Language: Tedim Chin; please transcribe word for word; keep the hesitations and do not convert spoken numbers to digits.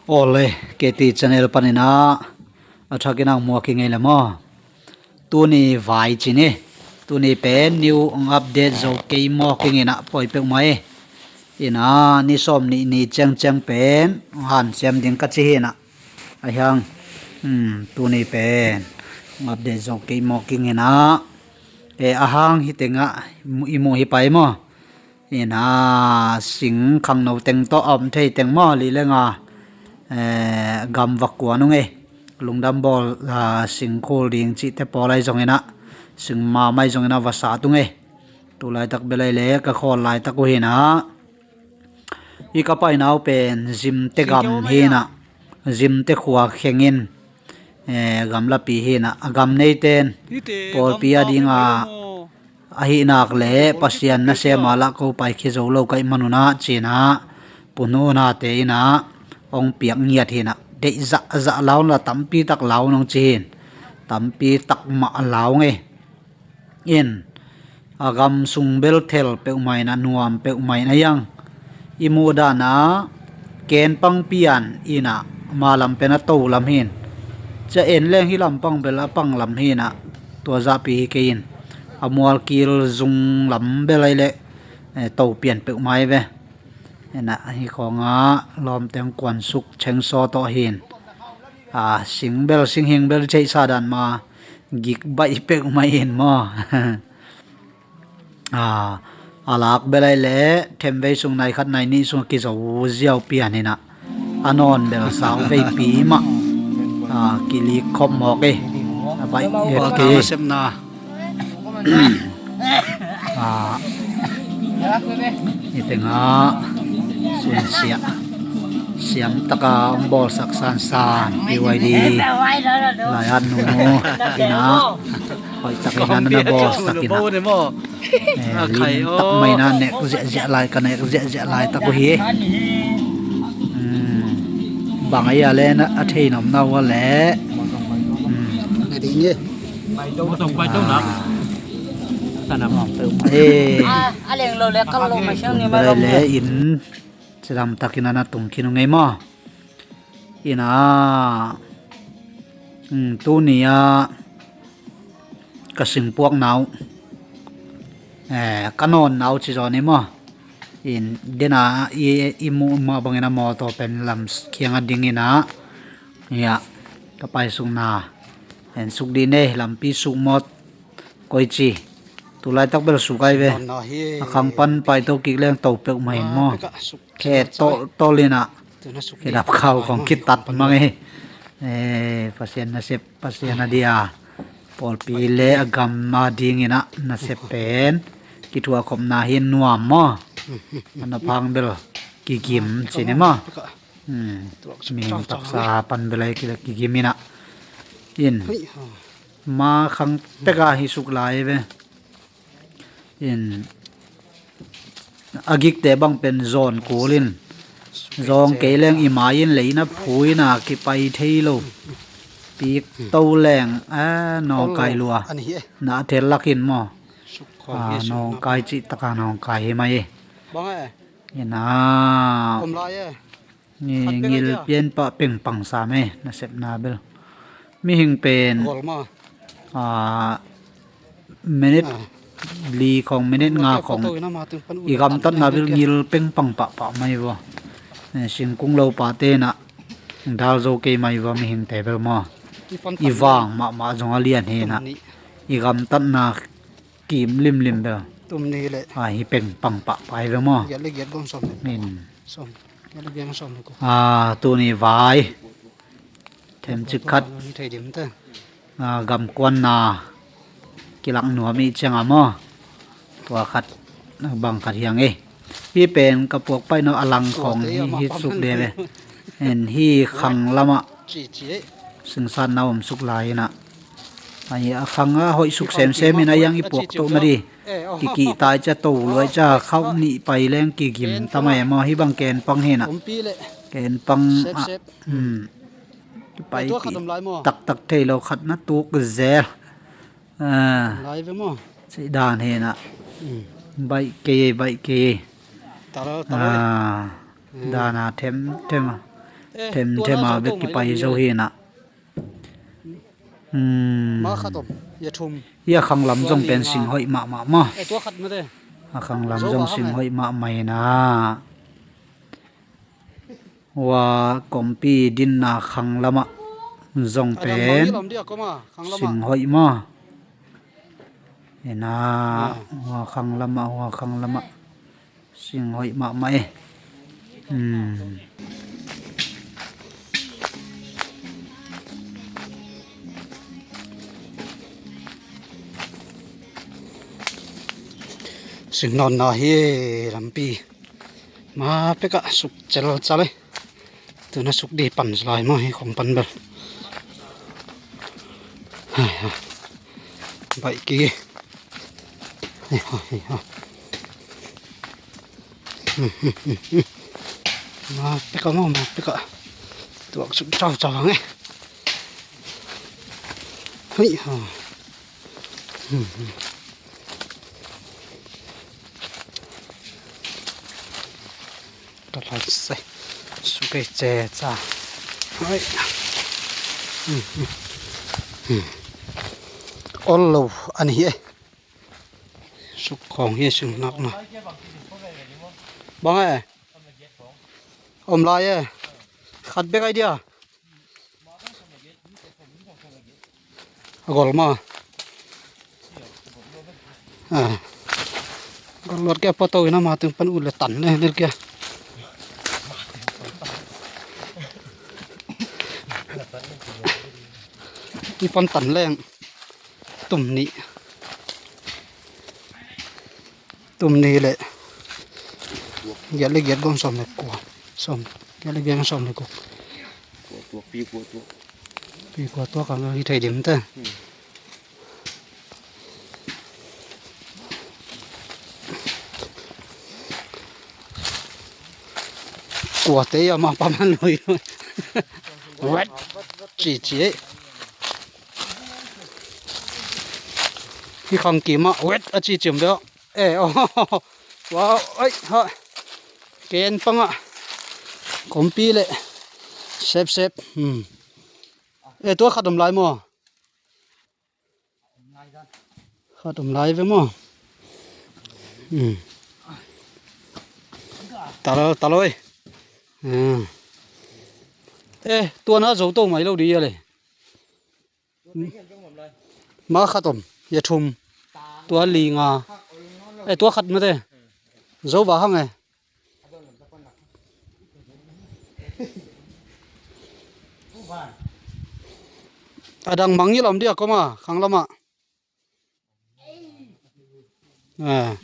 Awle, K T channel panin ah a thakin ang muak hi ngei le maw? Tuni vai ci ni. Tuni pen new ang update zo kei mawk ing in ah, pawi peuhmah e. In ah ni sawm nih ni ciangciang pen ang hanciam ding ka ci hi in ah. Ahi hang, hmm, tuni pen ang update zo kei mawk ing in ah. E, a hang hi teng ah i muh hi pai maw? In ah sing khangno teng tawh a om thei teng maw, li le nga, eh, gam va kuan ung e. Lungdam bawl, ah, sing khul ding cihte pawl ahi zongin ah, sing mam ahi zongin ah va sat ung e. Tulaitak bel ahi le ka khawl laitak uh hi in ah, i ka paina uh pen Zimte gam hi in ah, Zimte khua khengin, eh, gamlapi hi in ah, a gam neite in pawlpi a ding a, ahi nak le Pasian nasem a lah ko paikhia zo lo ka hih man un ah ci in ah, Pu Nu Nate in ah hong piak ngiat hi in ah, deih zahzah la un la, tampi tak la un hong ci hi in, tampi tak mah la ung e. In, a gam sung bel thel peuhmah in ah, nuam peuhmah in ah, ahi hang i muh dan ah ken pang pian in ah, ma lam pen a to lam hi in, cia en leng hih lam pang bel a pang lam hi in ah, tua zahpi hi kei in, a mual kil zung lam bel ahi le, eh, to pian peuhmah hi ve. In ah hih khawng ah lawmte hong kuansuk chengsaw tawh hi in, a, sing bel, singhing bel theihsa dan mah gik baih peuhmah hi in maw? A, a lak bel ahi le themvei sung, nai khat nai nih sung a kizo ziau pian hi in ah, a nawn bel sau veipi mah, a, kilik khop mawk e. A baih et kei. A, i teng ah sunsiah siam tak a hong bawlsak sansan P Y D laihat nu in ah, hoih tak in ah na bawlsak in ah, eh, lim tak mah in ah nek ziahziah lai, ka nek ziahziah laitak uh hi. Hmm. Bang ahi a le na a thei nuam na uh a le. Hmm. Eh, a leng lo le kal lo mah siang ni mah le in cidam takin a na tung khin uh ngei maw? In ah, hmm, tuni a ka singpuakna uh, eh, ka nawnna uh ci zaw ni maw? In, den a i, i muh mah bangin a mawtaw pen lam khiang a ding in ah, hiah ka paisukna en suk dih ni, lampi suk mawt koici. Tulaitak bel suk ahi ve. A khang pan paito kik leng to peuhmah in maw? Khe toltol in ah, khedap khau khong kitat mang e. Eh, Pasian nasep, Pasian a dia, pawlpi le a gam a ding in ah nasep pen kithuah khopna hi nuam maw? A na phang bel kigim ci ni maw? Hmm. Mihing taksa pan bel ahi kila kigim in ah. In, ma khang tek a hi suk lai ve. In, a gikte bang pen zawn kul in, zawng kei leng i mai in lei na phu in a kipai thei lo. Pik to leng, a, nawngkai lua. Na thel lak in maw? A, nawngkai cih tak a nawngkai hi mai e. In a, ngil pian pah pengpang sam e, nasepna bel. Mihing pen, a, minute li khong, minute nga khong i gamtatna bel ngil pengpang pahpah mai vua. Eh, singkung lo pate in ah dal zo kei mai vua mihingte bel maw? I vang mahmah zong a lian hi in ah, i gamtatna kim limlim bel. Tum ni le. A, hi pengpang pahpah hi ve maw? Giat le giat gong sawm le. In. Sawm. Giat le giat sawm le ko. A, tuni vai themcik khat. Ni thei dim te. A, gamkuanna kilak nuam i ciang a maw? Tua khat, bang khat hiang e. Hi pen ka puak paih no a lang khong hi, hi suk de ve. En, hi khang lamah singsatna om suk lai in ah. Ahi a khang a hoih suk semsem in a, hiang i puak toh na di. Kikihtai cia to luai cia khauh nih pai leng kigim ta mai maw? Hi bang kenpang hi in ah. Kenpang ah. Hmm. Kipaipih taktak thei lo, khat na tuk zel. Ah. Cih dan hi in ah. Baih kei, baih kei. Ah. Dana themthem a. Themthem a bek kipai zo hi na. Hmm. Hia khanglam zong pen sing hoih mahmah maw. A khanglam zong sing hoih mahmah hi na. Hua kawmpi dinna khanglamah zong pen sing hoih maw. Hi na. Hua khanglamah, hua khanglamah. Sing hoih mahmah e. Hmm. Sing nawnna hi e, lampi. Ma pekah suk celcal e. Tuna suk di pan lai maw hi khong pan bel. Hai, hai. Baih kik e. Hai, hai, hai, hai. Ma pekah maw, ma pekah. Tuak suk caucau hang e. Hai, ha. Ka hlat se. Suk ei ce ca. Hai. Ol lo a ni hi e. Suk khawng hi suk nakna. Bang e. Om lai e. Khat bek ai dia. A gol maw. A gol luat kia photo ina ma teng pan ut le tan le lel kia. I pan tan leng. Tum nih. Tum nih le giat le giat gong sawm le kua. Sawm. Giat le giat gong sawm le kua. Kua tuak, pi kua tuak. Pi kua tuak ang hi thei dim te. Hmm. Kuate ia ma pa man lui. Wet. Ci ci e. Hi khang kima wet a ci cim beo. E, oh. Wow, ai ha. Ken panga. Kompi le. Sep sep. Hmm. E, tua khat om lai maw. Khat om lai ve maw. Hmm. Tal, tal oi. Hmm. E, tua na zo to mai lo di ia le. Ma khat om, ia thum. Tua li nga. E, tua khat mate. Zo va hang e. A dang mangngilh om dia koma, khanglamah. A.